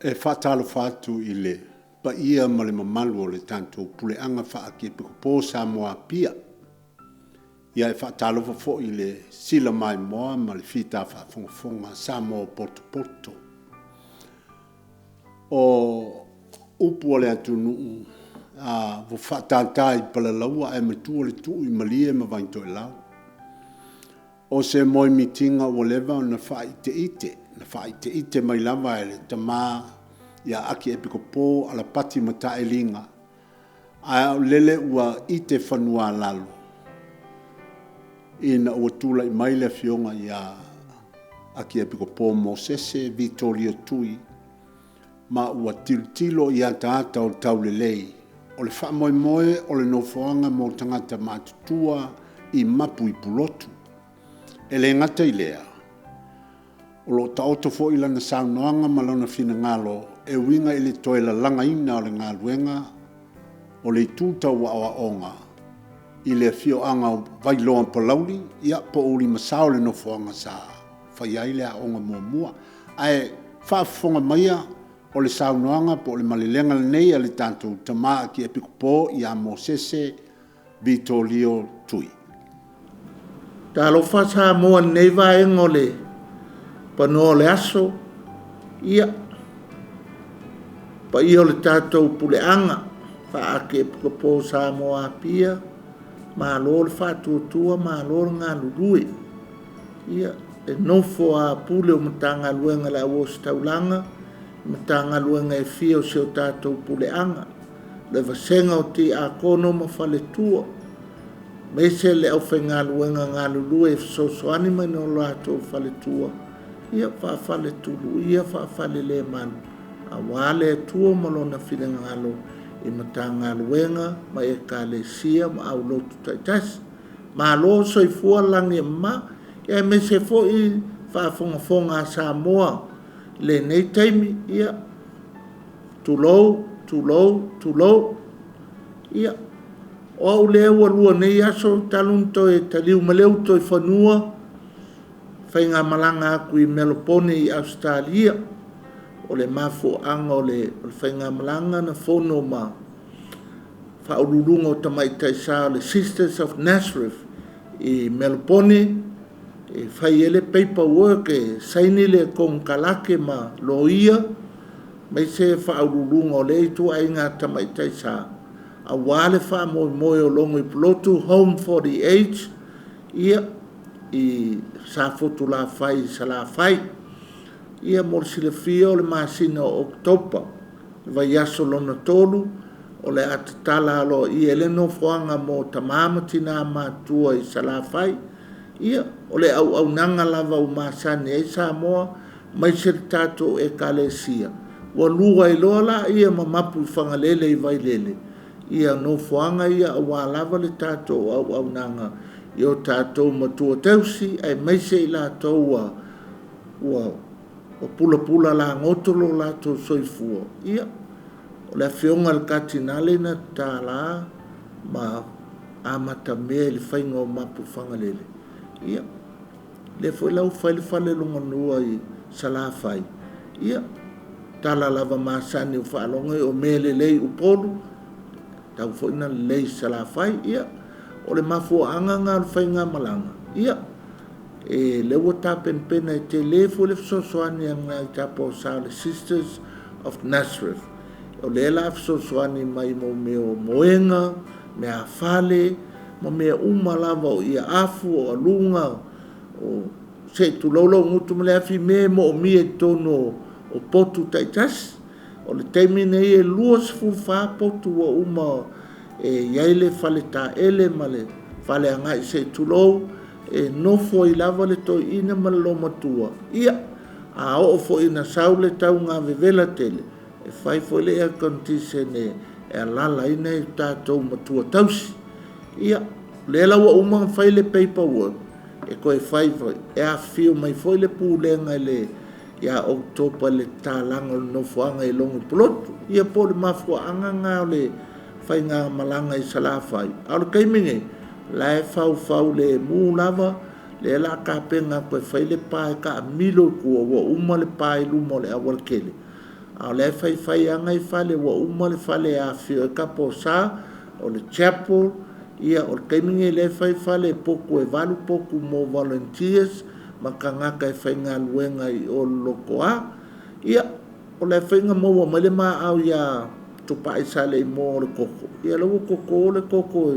E faatalofa atu i le paia ma le mamalu o le tatou Puleaga Faarkiepikopo o Samoa Apia. Ia e faatalofa foi i le sila maimoa ma le fita faafogafoga a Samoa ua potopoto. O upu a le atunuu, a ua faatata i Palalaua ae matua le tuu i Malie ma Vaitoelau. O se moemitiga ua leva ona faaiteite, na faaiteite mai lava e le tama ia Akiepikopo Alapati Mataeliga, ae o lele ua ite fanua-a-lalo ina ua tulai mai le Afioga ia Akiepikopo Mosese Vitolio Tui ma ua tilotilo i ataata o taulelei. O le faamoemoe o le nofoaga mo tagata matutua i mapu i Pulotu. E le gata i lea, o lo o taoto foi lana saunoaga ma lona finagalo e uiga i le toe lalagaina o le galuega o le itu tau aoaoga i le afioaga o Vailoa Palauli, ia po o Ulumasao le nofoaga sa fai ai le aoga muamua. Ae faafofoga maia, o le saunoaga po o le malelega lenei a le tatou Tama Akiepikopo ia Mosese Vitolio Tui. Talofa Samoa i lenei vaega o le panoa o le aso, ia, paia o le tatou puleaga faa-Akiepikopo o Samoa Apia, malo le faatuatua, malo le galulue. Ia, le nofo a Pule o Matagaluega a le Au Ositaulaga, Matagaluega e fia o si o tatou puleaga, le vasega o Tiakono ma Faletua, aemaise le aufaigaluega galulue e fesoasoani mai i o latou faletua, ia faafaletuluia, faafalelemalu aua le Atua ma Lona finagalo i Matagaluega ma Ekalesia ma aulotu taitasi. Malo le soifua le lagi e mama, aemaise foi le faafogafoga a Samoa i lenei taimi, ia, tulou, tulou, tulou. Ia, o au lea ua lua nei aso talu ona toe taliu mai le uto i fanua, faigamalaga atu i Melopone i Ausetalia. O le mafuaaga o le faigamalaga na fono ma faauluuluga o tamaitai sa o le Sisters of Nazareth i Melopone e fai ai le paper work e saini le konekarate ma loia, aemaise faauluuluga o lea ituaiga tamaitai sa, aua le faamoemoe o Logo i Pulotu Home for the Age, ia, i Safotulafai i Salafai. Ia mo le silafia o le masina o Oketopa, le vaiaso lona tolu, o le a tatala aloaia ai le nofoaga mo tama ma tina matutua i Salafai. Ia, o le auaunaga lava ua masani ai Samoa aemaise le tatou Ekalesia, ua lua ai loa lea ma Mapuifagalele i Vailele nofoaga ia aua lava le tatou auaunaga i o tatou matua tausi aemaise i latou ua pulapula lagoto lo latou soifua. Ia, o le afioga i le Katinale na tatala ma amatamea i le faiga o Mapuifagalele. Ia, lea foi la ua fai le fale lona lua i Salafai. Ia, tala lava masani ua faalogo o mea lelei i Upolu, e tatau foi ona lelei i Salafai. Ia, o le mafuaaga lena o le faigamalaga, ia, e lea ua tapenapena e tele foi le fesoasoani a nai tapaau sa o le Sisters of Nazareth. O lea o le a fesoasoani mai mo mea o moega, meafale, ma mea uma lava o afu, o aluga, se i tulou lou gutu ma le afi, o mea e moomia i totonu o potu taitasi. O le taimi lenei e 24 potu ua uma e i ai le faletaele ma le fale agai se i tulou, e nofo ai lava le toeaina ma le olomatua. Ia, a oo foi ina sau le tauga vevela tele, e fai foi le air condition e alaala ai nai o tatou matua tausi. Ia, o lea la ua uma ona fai le paper work, e toe fai foi, e afifio mai foi le pulega ia Oketopa i le tatalaga o le nofoaga i Logo Pulotu. Ia po o le mafuaaga lena o le faigamalaga i Salafai, a o le taimi nei, o la e faufau lemu lava, lea o le a tapena atu e fai le pa e taamilo i tua, ua uma le pa i luma o le aualatele. A o la e faifai lava nai fale, ua uma le fale e afifio ai Kaposa, o le chapel, ia o le taimi lenei o lea e fai fale e potu e 8 potu mo volunteers ma tagata e faigaluega i o i le lotoa. Ia, o le a foi na maua mai le maau ia Tupai Saleimoa o le koko, ia o lea ua toto le koko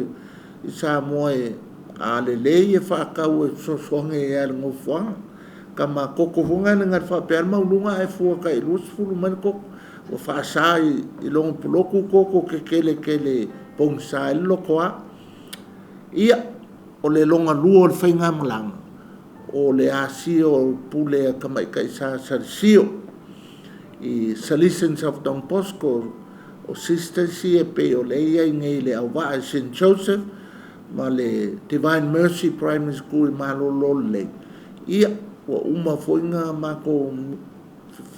i Samoa e a lelei e faatau e fesoasoani ai lava i le nofoaga. Tama koko foi lena na o le faapea lava le maualuga ae fua tai 20 mai le koko. Ua faasa i lona pulotu koko tetele tele e pogisa ai le lotoa. Ia, o le lona lua o le faigamalaga, o le asia o pule a Tamaitai Sa Salesio i Salesians of Don Bosco, o sisters ia e pei o lea e i ai nei i Leauvaa i Saint Joseph ma le Divine Mercy Primary School i Malololelei. Ia, ua uma foi ona matou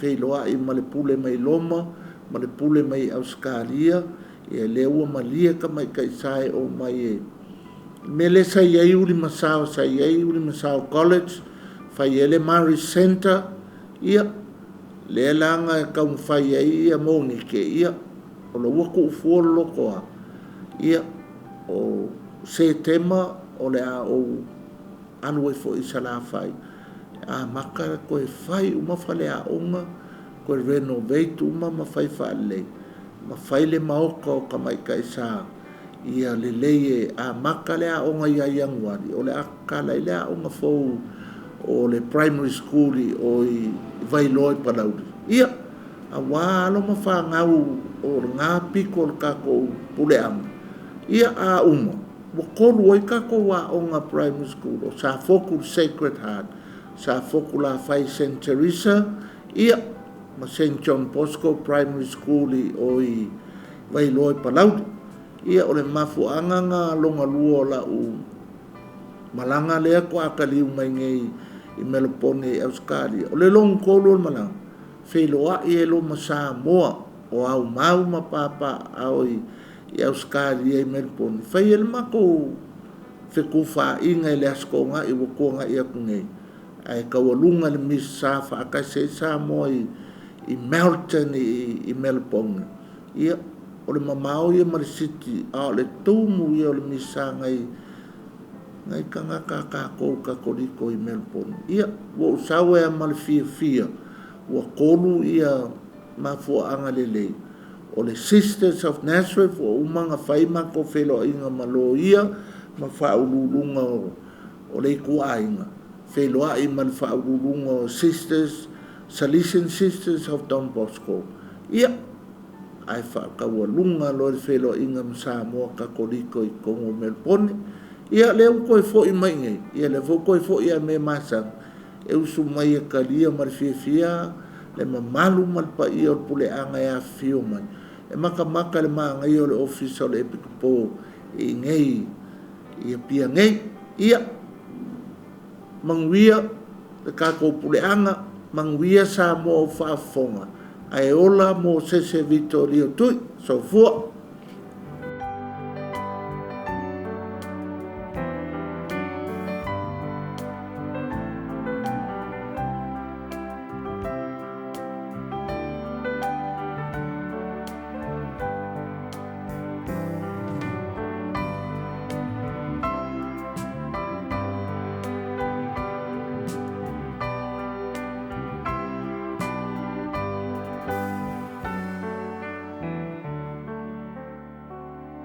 feiloai ma le pule mai Roma ma le pule mai Ausetalia, ia lea ua malie Tamaitai Sa e omai e le mea lea sa i ai Ulimasao, sa i ai Ulimasao College, fai ai le Marist Centre, ia, lea la na taumafai ai Monike, ia, o la ua tuufua le lotoa, ia, o Setema o le a ou alu ai foi i Salafai e amata toe fai uma faleaoga, toe renovate uma ma fai faalelei, ma fai le maota o Tamaitai Sa ia lelei e amata le aoga ia Ianuari, o le a tatala ai le aoga fou o le primary school i o i Vailoa i Palauli. Ia, aua alo ma fanau o lena pito o le tatou puleaga, ia a uma, ua 3 ai tatou aoga primary school, o Safotu i le Sacred Heart, Safotulafai i Saint Teresa, ia, ma Saint John Bosco Primary School i o i Vailoa i Palauli. Ia, o le mafuaaga lena lona lua o lau malaga lea faatoa taliu mai nei i Melopone i Ausetalia. O le lona tolu o le malaga, feiloai ai loa ma Samoa o aumau ma papaaao i Ausetalia i Melopone, fai ai le matou fetufaaiga i le Aso Toonai ua tuanai atu nei, ae taualuga e le Misa faatasi ai Samoa i Melton i Melopone. Ia, o le mamao ia ma le city, a o le tumu ia o le misa nai tagata a tatou Katoliko i Melopone. Ia, ua ou sau ai lava ma le fiafia, ua 3 ia mafuaaga lelei. O le Sisters of Nazareth ua uma ona fai matou feiloaiga ma loia ma faauluuluga o le ituaiga, feiloai ma le faauluuluga o Sisters, Salesian Sisters of Don Bosco. Ia, ae faataualuga loa le feiloaiga ma Samoa Katoliko i totonu o Melopone. Ia, lea ua toe foi mai nei, ia lea foi ua toe foi lava i mea masani, e usu mai e talia ma le fiafia le mamalu ma le paia o le puleaga e afifio mai, e matamata i le manaia o le ofisa o le Epikopo i inei i Apia nei. Ia, manuia le tatou puleaga, manuia Samoa ua faafofoga, ae ola Mosese Vitolio Tui. Soifua.